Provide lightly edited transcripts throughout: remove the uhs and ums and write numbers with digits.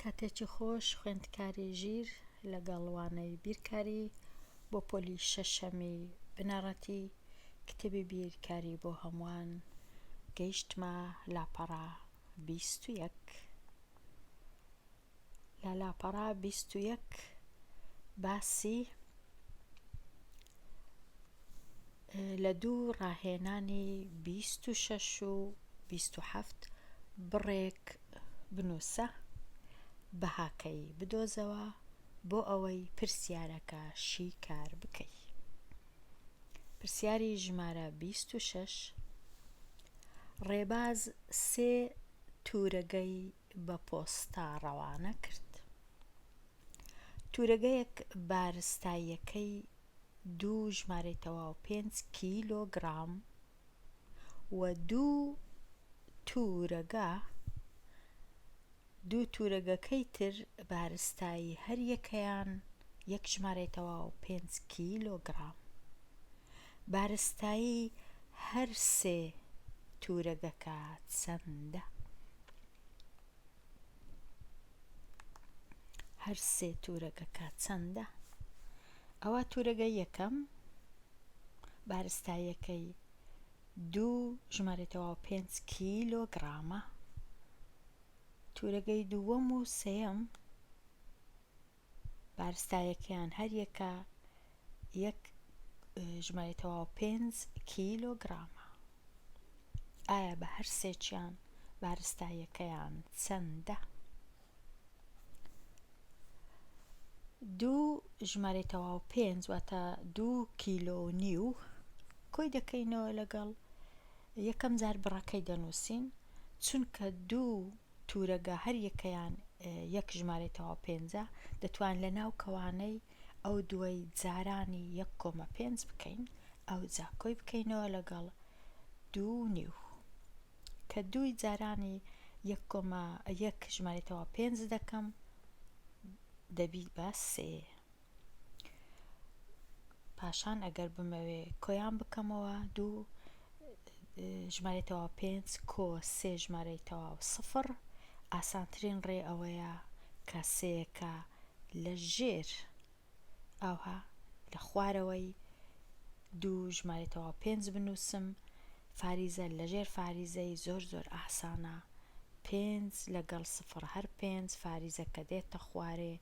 کاتێکی خۆش خوێندکاری ژیر لەگەڵ وانەی بیرکاری بۆ پۆلی شەشەمی بنەڕەتی کتێبی بیرکاری بۆ هەمووان گەیشتمە لاپەڕە 21 لە لاپەڕە 21 باسی لە دوو ڕاهێنانی 26 و 27 بڕێک بنووسە، بەهاکەی بدۆزەوە بۆ ئەوەی پرسیارەکە شیکار بکەی. پرسیاری ژمارە 26 ڕێباز سێ تورەگەی بە پۆستا ڕەوانە کرد. تورەگەیەک بارستاییەکەی دوو ژمارەی تەواو پێنج کیلۆگڕام و دوو تورەگە دوو تورەگەکەی تر بارستایی هەر یەکەیان یەک ژمارەی تەواو پێنج کیلۆگڕام. بارستایی هەر سێ تورەگەکە چەندە؟ هەر سێ تورەگەکە چەندە؟ ئەوە تورەگەی یەکەم بارستاییەکەی دوو ژمارەی تەواو پێنج کیلۆگرامە تورەگەی دووەم و سێیەم بارستایەکەیان هەریەکە یەک ژمارەی تەواو پێنج کیلۆگرامە ئایا بە هەر سێکیان بارستاییەکەیان چەندە؟ دوو ژمارەی تەواو پێنج واتە دوو کیلۆ و نیو کۆی دەکەینەوە لەگەڵ یەکەم جار بڕەکەی دەنووسین چونکە دوو تورەگە هەر یەکەیان یەک ژمارەی تەواو پێنجە دەتوان لە ناو کەوانەی ئەو دووەی جارانی یەک کۆمە پێنج بکەین ئەوجا کۆی بکەینەوە لەگەڵ دوو نیو کە دووی جارانی یەک کۆمە یەک ژمارەی تەواو پێنج دەکەم دەبیت بە سێ پاشان ئەگەر بمەوێ کۆیان بکەمەوە دوو ژمارەی تەواو پێنج کۆ سێ ژمارەی تەواو سفر ئاسانترین ڕێ ئەوەیە کە سێیەکە لە ژێر ئاوها لە خوارەوەی دوو ژمارەی تەواو پێنج بنووسم فاریزە لە ژێر فاریزەی زۆر زۆر ئاسانە پێنج لەگەڵ سفڕ هەر پێنج فاریزە کە دێتە خوارێ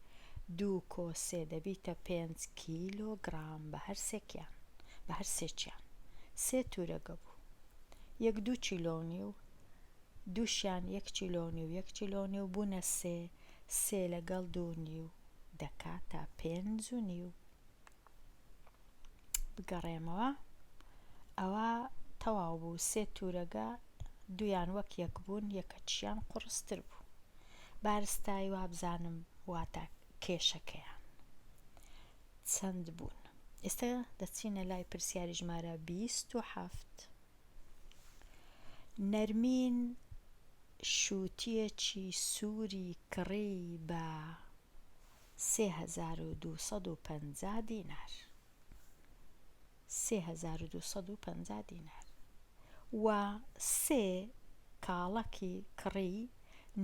دوو کۆ سێ دەبیتە پێنج کیلۆ گڕام بە هەر سێکیان بە هەر سێکیان سێ تورەگە بوو یەک دوو کیلۆ و نیو دووشیان یەک کیلۆ و نیو یەک کیلۆ و نیو بوونە سێ سێ لەگەڵ دوو نیو دەکاتە پێنج و نیو. بگەڕێمەوە ئەوە تەواو بوو سێ تورەگە دوویان وەک یەک بوون یەکەکیان قوڕستر بوو بارستای وابزانم واتە کێشەکەیان چەند بوون ئێستا دەچینە لای پرسیاری ژمارە 27 نەرمین شووتیەکی سووری کڕی بە 3250 دینار. 3250 دینار و سێ کاڵەکی کڕی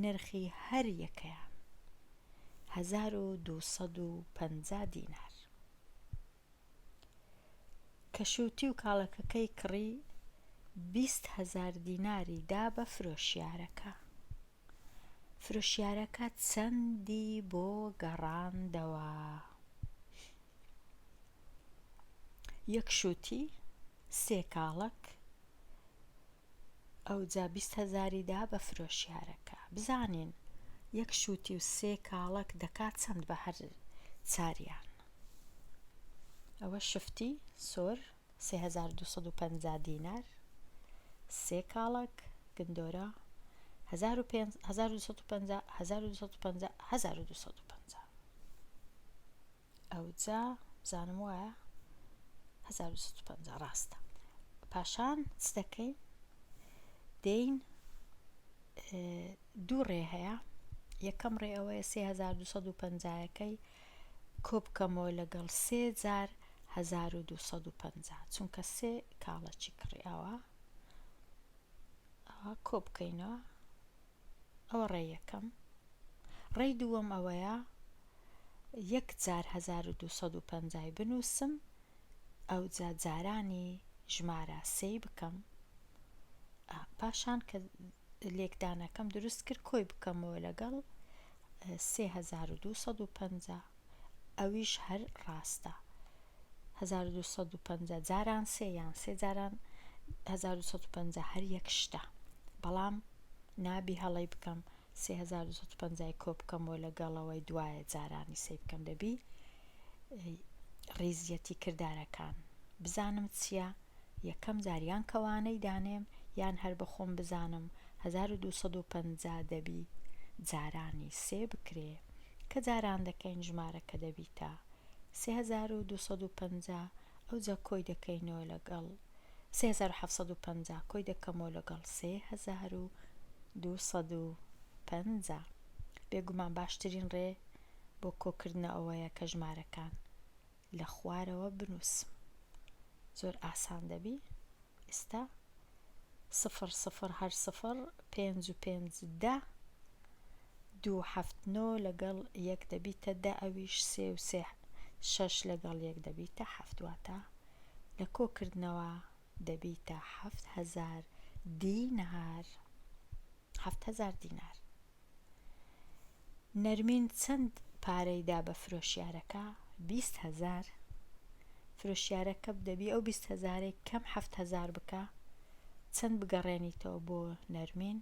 نرخی هەر یەکەیان 1250 دینار. کە شووتی و کاڵەکەکەی کڕی 20 هەزار دیناری دا بە فرۆشیارەکە. فرۆشیارەکە چەندی بۆ گەڕاندەوە؟ یەک شووتی، سێ کاڵەک، ئەوجا 20 هەزاری دا بە فرۆشیارەکە. بزانین یەک شووتی و سێ کاڵەک دەکات چەند بە هەر چاریان؟ ئەوە شفتی سۆر 3250 دینار، سێ کاڵەک، گندۆرە، 1250، 1250، 1250. ئەوجا بزانم وایە 1250 ڕاستە. پاشان چ دەکەین؟ دێین دوو ڕێ هەیە یەکەم ڕێ ئەوەیە 3250ەکەی کۆبکەمەوە لەگەڵ سێ جار 1250 چونکە سێ کاڵەکی کڕی ئەوە ئەوە کۆبکەینەوە ئەوە ڕێ یەکەم. ڕێی دووەم ئەوەیە یەک جار 1250 ی بنووسم ئەوجا جارانی ژمارە سێی بکەم پاشان کە لێکدانەکەم دروست کرد کۆی بکەمەوە لەگەڵ 3250 ئەویش هەر ڕاستە 1250 جاران سێ یان سێ جاران 1250 هەر یەک شتە بەڵام نابی هەڵەی بکەم 3250 ی کۆ بکەمەوە لەگەڵەوەی دوایە جارانی سێی بکەم دەبی ڕیزیەتی کردارەکان بزانم چییە یەکەم جار یان کەوانەی دانێم یان هەر بە خۆم بزانم 1250 دەبی جارانی سێ بکرێ کە جاران دەکەین ژمارەکە دەبیتە 3250 ئەوجا کۆی دەکەینەوە لەگەڵ 3750 کۆی دەکەمەوە لەگەڵ 3250 بێگومان باشترین ڕێ بۆ کۆکردنە ئەوەیە کە ژمارەکان لە خوارەوە بنووسم زۆر ئاسان دەبی ئێستا سفر سفر هەر سفر پێنج و پێنج دە دوو حەفت نۆ لەگەڵ یەک دەبیتە دە ئەویش سێ و سێ شەش لەگەڵ یەک دەبیتە حەفت واتە لە کۆکردنەوە دەبیتە 7000 دینار 7000 دینار نەرمین چەند پارەی دا بە فرۆشیارەکە؟ 20 هەزار. فرۆشیارەکە دەبی ئەو 20 هەزارەی کەم حەفت هەزار بکا چەند بگەڕێنیتەوە بۆ نەرمین؟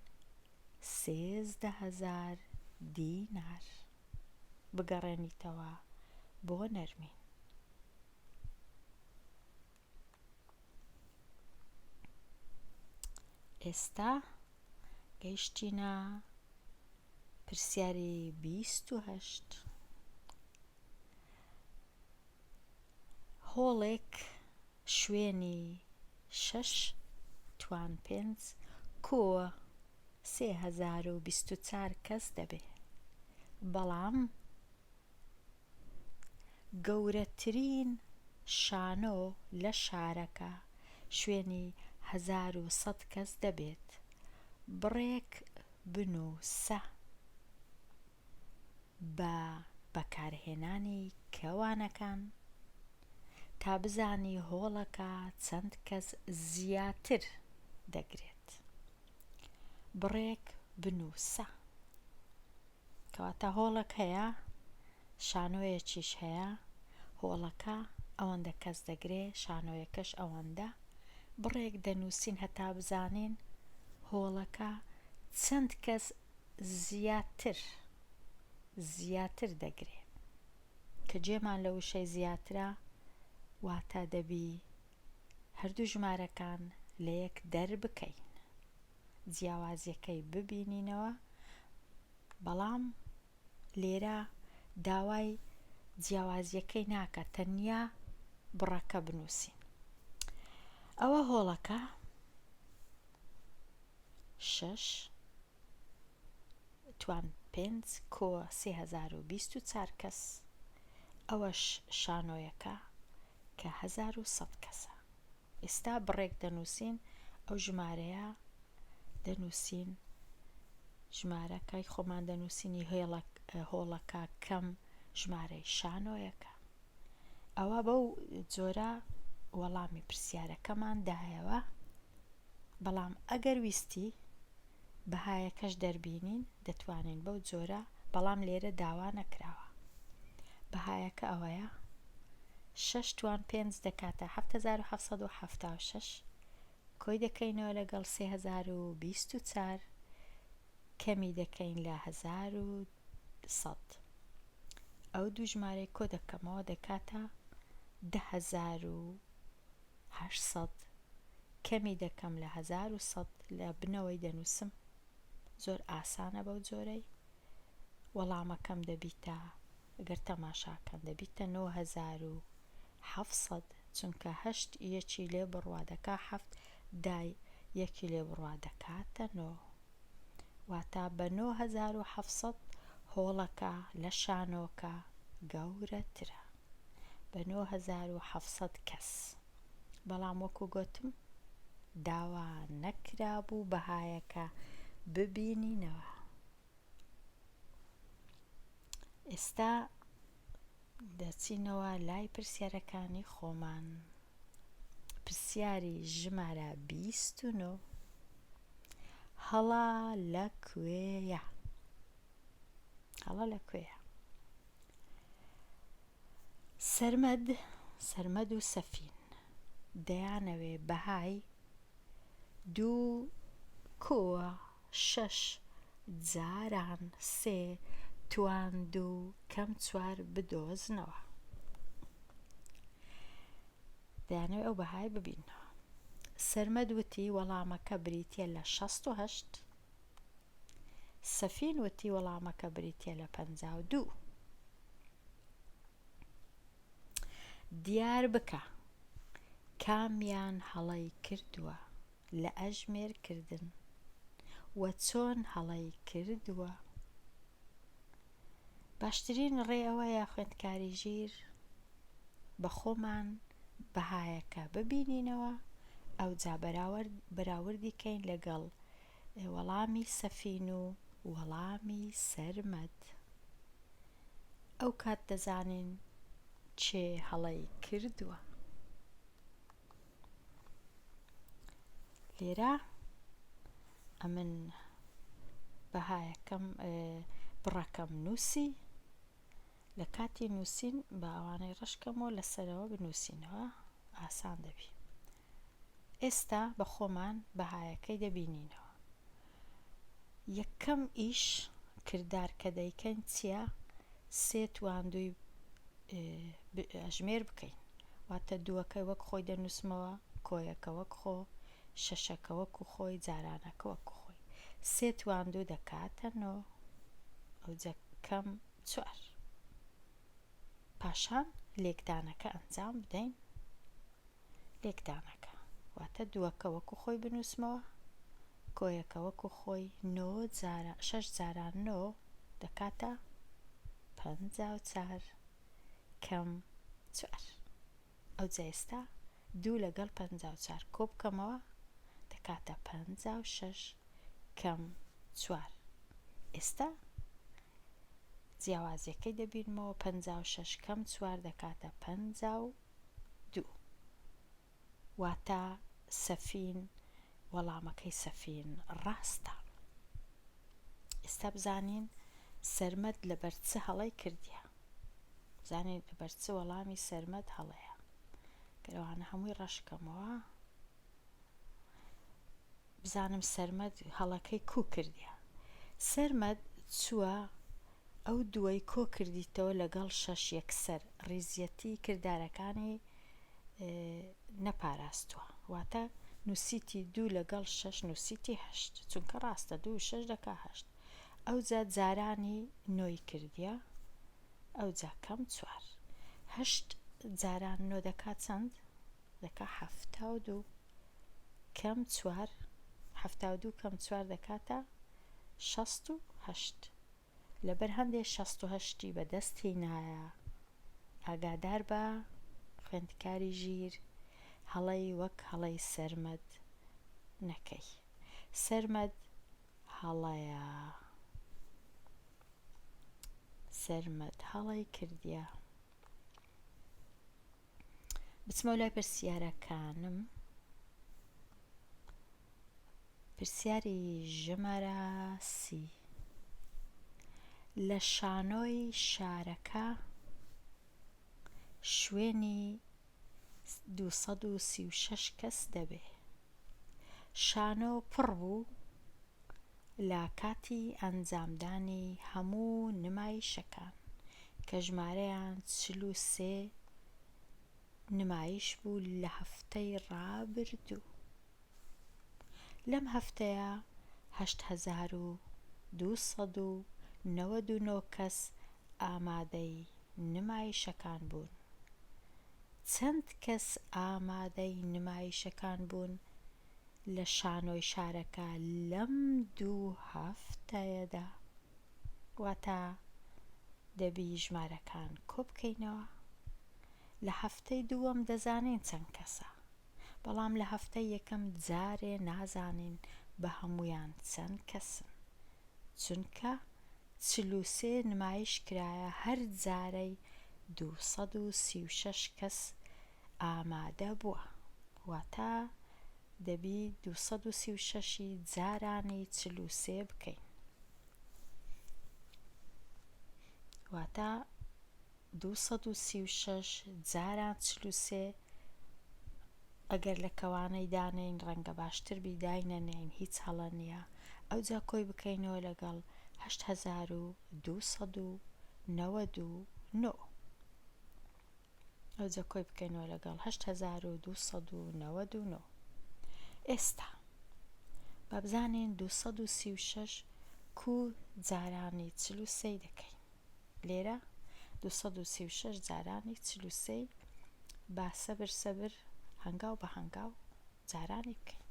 13 هەزار دینار بگەڕێنیتەوە بۆ نەرمین. ئێستا گەیشتینە پرسیاری 28 هۆڵێک شوێنی شەش توان پێنج کۆ 3024 کەس دەبێ بەڵام گەورەترین شانۆ لە شارەکە شوێنی 1100 کەس دەبێت. بڕێک بنووسە بە بەکارهێنانی کەوانەکان تا بزانی هۆڵەکە چەند کەس زیاتر دەگرێت. بڕێک بنووسە. کەواتە هۆڵێک هەیە شانۆیەکیش هەیە هۆڵەکە ئەوەندە کەس دەگرێ شانۆیەکەش ئەوەندە بڕێک دەنووسین هەتا بزانین هۆڵەکە چەند کەس زیاتر زیاتر دەگرێ کە جێمان لە وشەی زیاترە واتە دەبی هەردوو ژمارەکان لە یەک دەربکەین جیاوازیەکەی ببینینەوە بەڵام لێرە داوای جیاوازیەکەی ناکە تەنیا بڕەکە بنووسین ئەوە هۆڵەکە شەش توان پێنج کۆ 3024 کەس ئەوەش شانۆیەکە کە 1100 کەسە ئێستا بڕێک دەنووسین ئەو ژمارەیە دەنووسین ژمارەکەی خۆمان دەنووسینی هۆڵەکە کەم ژمارەی شانۆیەکە ئەوە بەو جۆرە وەڵامی پرسیارەکەمان دایەوە بەڵام ئەگەر ویستی بەهایەکەش دەربینین دەتوانین بەو جۆرە بەڵام لێرە داوا نەکراوە بەهایەکە ئەوەیە شەش توان پێنج دەکاتە 7776 کۆی دەکەینەوە لەگەڵ 3024 کەمی دەکەین لە 1100 ئەو دوو ژمارەی کۆ دەکەمەوە دەکاتە 10800 کەمی دەکەم لە 1100 لە بنەوەی دەنووسم زۆر ئاسانە بەو جۆرەی وەڵامەکەم دەبیتە گەر تەماشاکەن دەبیتە 9700 چونکە هەشت یەکی لێ بڕوا دەکا حەفت دای یەکی لێ بڕوا دەکاتە نۆ واتە بە 9700 هۆڵەکە لە شانۆکە گەورەترە بە 9700 کەس بەڵام وەکو گۆتم داوا نەکرابوو بەهایەکە ببینینەوە. ئێستا دەچینەوە لای پرسیارەکانی خۆمان. پرسیاری ژمارە 29 هەڵە لە کوێیە؟ هەڵە لە کوێیە؟ سەرمەد سەرمەد و سەفین دەیانەوێ بەهای دوو کۆ شەش جاران سێ توان دوو کەم چوار بدۆزنەوە. دەیانەوێ ئەو بەهای ببیننەوە. سەرمەد وتی وەڵامەکە بریتیە لە 68. سەفین وتی وەڵامەکە بریتیە لە 52. دیار بکە کامیان هەڵەی کردووە لە ئەژمێر کردن و چۆن هەڵەی کردووە. باشترین ڕێ ئەوەیە خوێندکاری ژیر بە خۆمان بەهایەکە ببینینەوە ئەوجا بەراوردی کەین لەگەڵ وەڵامی سەفین و وەڵامی سەرمەد. ئەو کات دەزانین کێ هەڵەی کردووە. لێرە ئەمن بەهایەکەم بڕەکەم نووسی لە کاتی نووسین بە ئەوانەی ڕەشکەمەوە لەسەرەوە بنووسینەوە ئاسان دەبی. ئێستا بە خۆمان بەهایەکەی دەبینینەوە. یەکەم ئیش کردار کە دەیکەین چیە؟ سێ تواندووی ئەژمێر بکەین. واتە دووەکە وەک خۆی دەنووسمەوە، کۆیەکە وەک خۆ، شەشەکە وەکو خۆی، جارانەکە وەکو خۆی. سێ تواندوو دەکاتە نۆ، ئەوجە کەم چوار. پاشان لێکدانەکە ئەنجام بدەین. لێکدانەکە واتە دووەکە وەکو خۆی بنووسمەوە، کۆیەکە وەکو خۆی نۆ جاران شەش جاران نۆ دەکاتە 54 کەم چوار. ئەوجا ئێستا دوو لەگەڵ 54 کۆ بکەمەوە دەکاتە 56 کەم چوار. ئێستا جیاوازیەکەی دەبینمەوە 56 کەم چوار دەکاتە 52. واتە سەفین وەڵامەکەی سەفین ڕاستە. ئێستا بزانین سەرمەد لەبەر چ هەڵەی کردیە. بزانین لەبەر چ وەڵامی سەرمەد هەڵەیە. گەر ئەوانە هەمووی ڕەشکەمەوە بزانم سەرمەد هەڵەکەی کو کردیە. سەرمەد چووە ئەو دووەی کۆ کردیتەوە لەگەڵ شەش یەکسەر ڕیزیەتی کردارەکانی نەپاراستووە واتە نووسیتی دوو لەگەڵ شەش نووسیتی هەشت چونکە ڕاستە دوو شەش دەکا هەشت ئەوجا جارانی نۆی کردیە ئەوجا کەم چوار هەشت جاران نۆ دەکا چەند دەکا 72 کەم چوار 72 کەم چوار دەکاتە 68 لەبەر هەندێ 68ی بەدەست هینایە ئاگادار بە خوێندکاری ژیر هەڵەی وەک هەڵەی سەرمەد نەکەی سەرمەد هەڵەیە سەرمەد هەڵەی کردیە بچمەوە لای پرسیارەکانم پرسیاری ژمارە سی لە شانۆی شارەکە شوێنی 236 کەس دەبێ. شانۆ پڕ بوو لە کاتی ئەنجامدانی هەموو نمایشەکان کە ژمارەیان 43 نمایش بوو لە هەفتەی ڕابردوو. لەم هەفتەیە 8299 کەس ئامادەی نمایشەکان بوون. چەند کەس ئامادەی نمایشەکان بوون لە شانۆی شارەکە لەم دوو هەفتەیەدا؟ واتە دەبی ژمارەکان کۆبکەینەوە. لە هەفتەی دووەم دەزانین چەند کەسە، بەڵام لە هەفتەی یەکەم جارێ نازانین بە هەموویان چەند کەسن، چونکە. 43 نمایش کرایە هەر جارەی 236 کەس ئامادە بووە واتە دەبی 236 ی جارانی 43 بکەین واتە 236 جاران 43 ئەگەر لە کەوانەی دانێین ڕەنگە باشتر بی داینەنێین هیچ هەڵە نییە ئەوجا کۆی بکەینەوە لەگەڵ 8299 ئەوجا کۆی بکەینەوە لەگەڵ 8299 ئێستا با بزانین 236 کو جارانی 43 دەکەین لێرە 236 جارانی 43 با سەبر سەبر هەنگاو بە هەنگاو جارانی بکەین.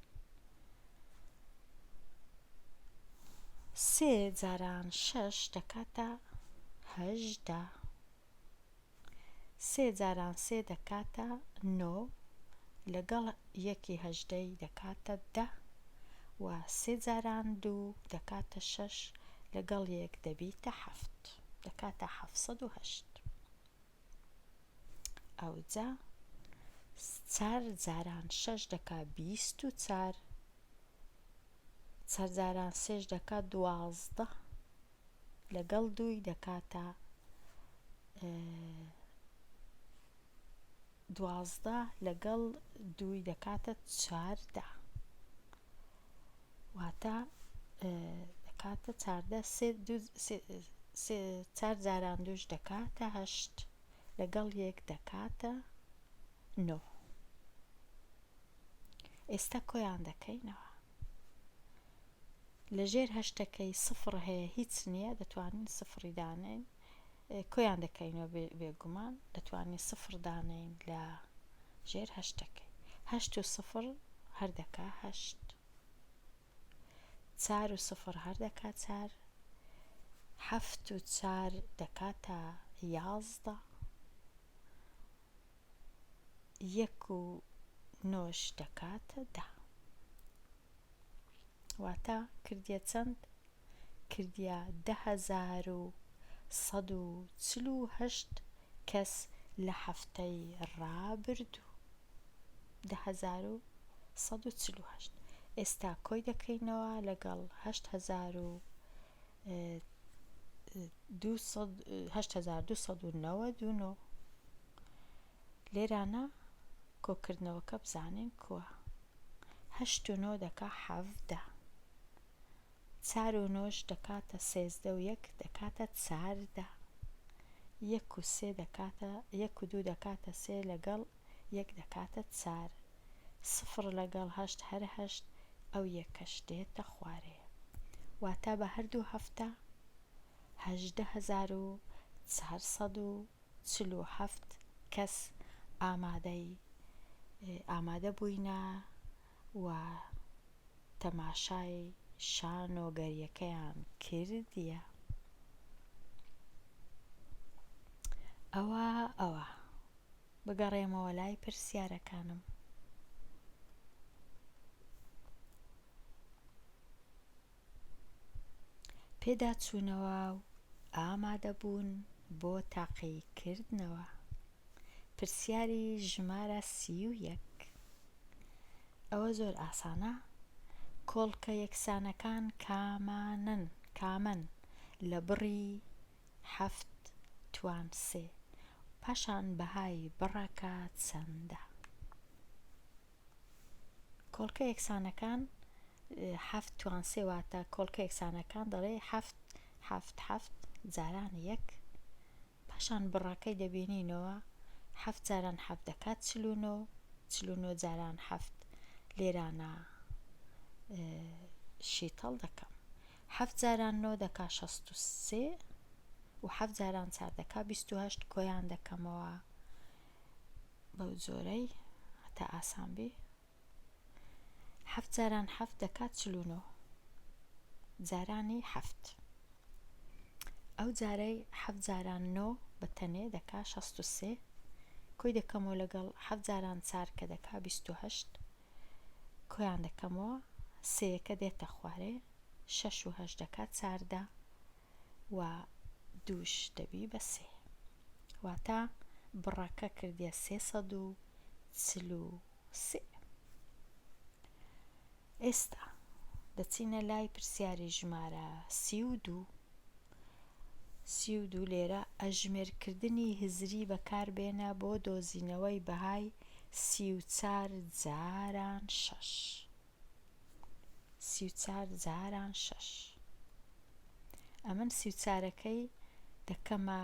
سێ جاران شەش دەکاتە 18. سێ جاران سێ دەکاتە نۆ لەگەڵ یەکی هەژدەی دەکاتە دە و سێ جاران دوو دەکاتە شەش لەگەڵ یەک دەبیتە حەفت دەکاتە 708. ئەوجا چار جاران شەش دەکا 24 چار جاران سێش دەکا 12 لەگەڵ دووی دەکاتە 12 لەگەڵ دووی دەکاتە چاردە واتە دەکاتە چاردە سێ دوو سێ چار جاران دووش دەکاتە هەشت لەگەڵ یەک دەکاتە نۆ. ئێستا کۆیان دەکەینەوە. لە ژێر هەشتەکەی سفر هەیە هیچ نییە دەتوانین سفری دانێین کۆیان دەکەینەوە بێگومان دەتوانین سفر دانێین لە ژێر هەشتەکەی هەشت و سفر هەر دەکا هەشت چار و سفر هەر دەکا چار حەفت و چار دەکاتە 11 یەک و نۆش دەکاتە دە واتە کردیە چەند؟ کردیە 10148 کەس لە هەفتەی ڕابردوو. 10148 ئێستا کۆی دەکەینەوە لەگەڵ 8299 لێرانە کۆکردنەوەکە بزانین کووە هەشت و نۆ دەکا 17 چار و نۆش دەکاتە 13 و یەک دەکاتە چاردە یەک و سێ دەکاتە یەک و دوو دەکاتە سێ لەگەڵ یەک دەکاتە چار سفر لەگەڵ هەشت هەر هەشت ئەو یەکەش دێتە خوارێ واتە بە هەردوو هەفتە 18447 کەس ئامادەی ئامادە بووینە و تەماشای شانۆگەریەکەیان کردیە. ئەوە ئەوە بگەڕێمەوە لای پرسیارەکانم. پێداچوونەوە و ئامادەبوون بۆ تاقیکردنەوە. پرسیاری ژمارە 31. ئەوە زۆر ئاسانە. کۆڵکە یەکسانەکان کامانەن کامەن لە بڕی حەفت توان سێ پاشان بەهای بڕەکە چەندە؟ کۆڵکە یەکسانەکان حەفت توان سێ واتە کۆڵکە یەکسانەکان دەڵێ حەفت حەفت حەفت جاران یەک پاشان بڕەکەی دەبینینەوە حەفت جاران حەفت دەکات 49 49 جاران حەفت لێرانە شیتەڵ دەکەم حەفت جاران نۆ دەکا 63 و حەفت جاران چار دەکا 28 کۆیان دەکەمەوە بەو جۆرەی هەتا ئاسان بی حەفت جاران حەفت دەکات 49 جارانی حەفت ئەو جارەی حەفت جاران نۆ بە تەنێ دەکا 63 کۆی دەکەمەوە لەگەڵ حەفت جاران چار کە دەکا 28 کۆیان دەکەمەوە سێیەکە دێتە خوارێ شەش و هەشت دەکات چاردە. و دووش دەبی بە سێ. واتە بڕەکە کردیە 343. ئێستا دەچینە لای پرسیاری ژمارە 32. 32 لێرە ئەژمێرکردنی هزری بەکاربێنە بۆ دۆزینەوەی بەهای 34 جاران شەش. 34 جاران شەش. ئەمن سی و چارەکەی دەکەمە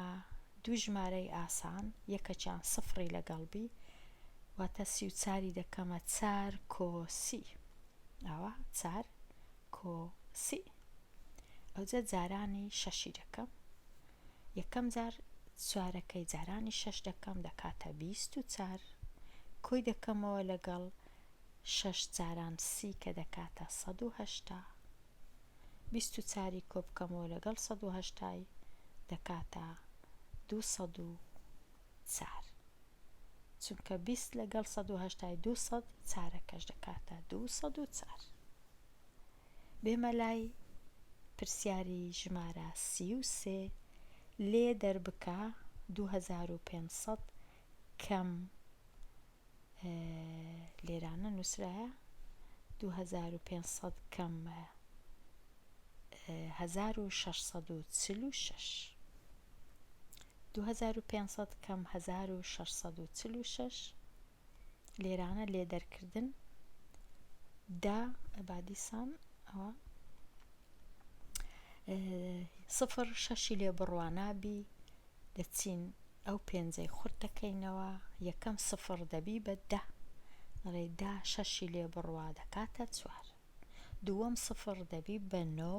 دوو ژمارەی ئاسان یەکەکیان سفڕی لەگەڵ بی واتە سی و چاری دەکەمە چار کۆ سی ئاوا چار کۆ سی ئەوجا جارانی شەشی دەکەم یەکەم جار چوارەکەی جارانی شەش دەکەم دەکاتە 24 کۆی دەکەمەوە لەگەڵ شەش جاران سی کە دەکاتە 180 بیست و چاری کۆبکەمەوە لەگەڵ سەد و هەشتای دەکاتە 204 چونکە 20 لەگەڵ سەد و هەشتای 200 چارەکەش دەکاتە 204. بێمە لای پرسیاری ژمارە 33 لێ دەربکە 2500 کەم لێرانە نووسرایە 2500 کەم 1646 2500 کەم 1646 لێرانە لێ دەرکردن دا با دیسان ئەوە سفر شەشی لێ بڕوا نابی دەچین ئەو پێنجەی خورد دەکەینەوە یەکەم سفر دەبی بە دە دەڵێ دا شەشی لێ بڕوا دەکاتە چوار دووەم سفر دەبی بە نۆ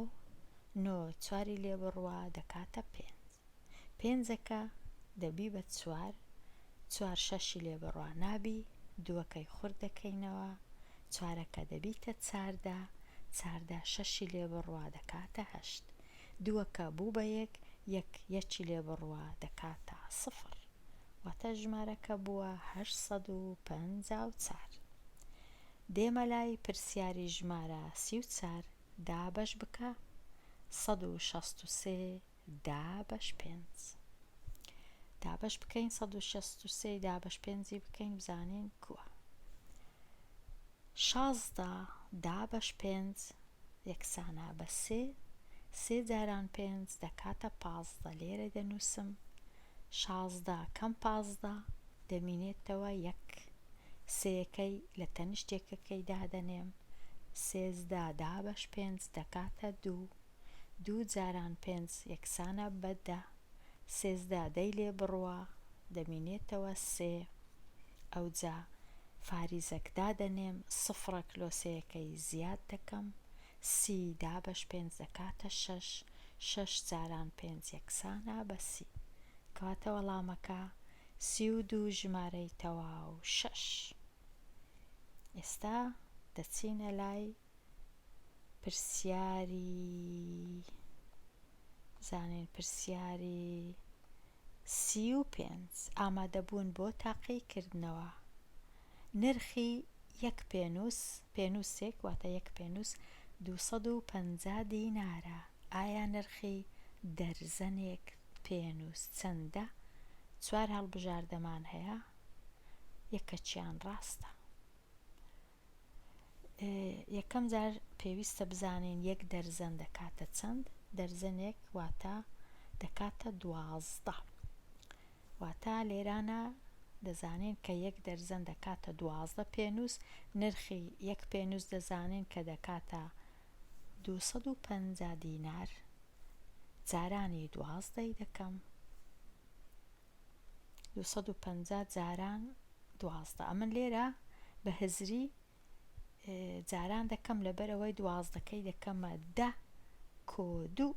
نۆ چواری لێ بڕوا دەکاتە پێنج پێنجەکە دەبی بە چوار چوار شەشی لێ بڕوا نابی دووەکەی خورد دەکەینەوە چوارەکە دەبیتە چاردە چاردە شەشی لێ بڕوا دەکاتە هەشت دووەکە بوو بە یەک یەک یەکی لێ بڕوا دەکاتە سفر واتە ژمارەکە بووە 854. دێمە لای پرسیاری ژمارە 34 دابەش بکە 163 دابەش پێنج دابەش بکەین 163 دابەش پێنجی بکەین بزانین کووە 16 دابەش پێنج یەکسانە بە سێ سێ جاران پێنج دەکاتە 15 لێرە دەنووسم 16 کەم 15 دەمینێتەوە یەک سێیەکەی لە تەنیشت یەکەکەی دادەنێم 13 دابەش پێنج دەکاتە دوو دوو جاران پێنج یەکسانە بە دە 13 دەی لێ بڕوا دەمینێتەوە سێ ئەوجا فاریزەک دادەنێم سفرەک لۆ سێیەکەی زیاد دەکەم سی دابەش پێنج دەکاتە شەش شەش جاران پێنج یەکسانە بە سی کەواتە وەڵامەکە 32 ژمارەی تەواو شەش. ئێستا دەچینە لای پرسیاری بزانین پرسیاری 35 ئامادەبوون بۆ تاقیکردنەوە نرخی یەک پێنووس پێنووسێک واتە یەک پێنووس 250 دینارە ئایا نرخی دەرزەنێک پێنووس چەندە؟ چوار هەڵبژاردەمان هەیە یەکەکیان ڕاستە. یەکەم جار پێویستە بزانین یەک دەرزەن دەکاتە چەند دەرزەنێک واتە دەکاتە دوازدە واتە لێرانە دەزانین کە یەک دەرزەن دەکاتە دوازدە پێنووس نرخی یەک پێنووس دەزانین کە دەکاتە 250 دینار جارانی دوازدەی دەکەم 250 جاران دوازدە ئەمن لێرە بە هزری جاران دەکەم لەبەرئەوەی دوازدەکەی دەکەمە دە کۆ دوو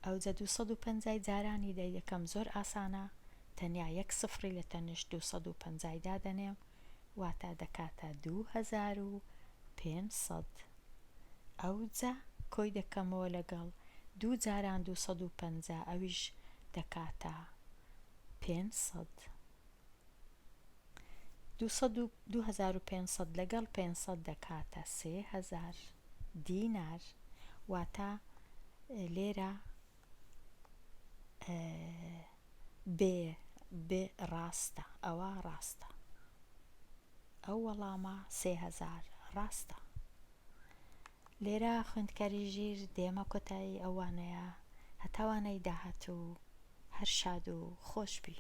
ئەوجە 250 جارانی دەی دەکەم زۆر ئاسانە تەنیا یەک سفری لە تەنیشت 250 دادەنێم واتە دەکاتە 2500 ئەوجە کۆی دەکەمەوە لەگەڵ دوو جاران 250 ئەویش دەکاتە 500 2500 لەگەڵ 500دەکاتە 3000 دینار واتە لێرە. بێ ب ڕاستە ئەوە ڕاستە ئەو وەڵامە 3000 ڕاستە. لێرە خوێندکاری ژیر دێمە کۆتایی ئەو وانەیە هەتا وانەی داهاتوو هەر شاد و خۆش بی.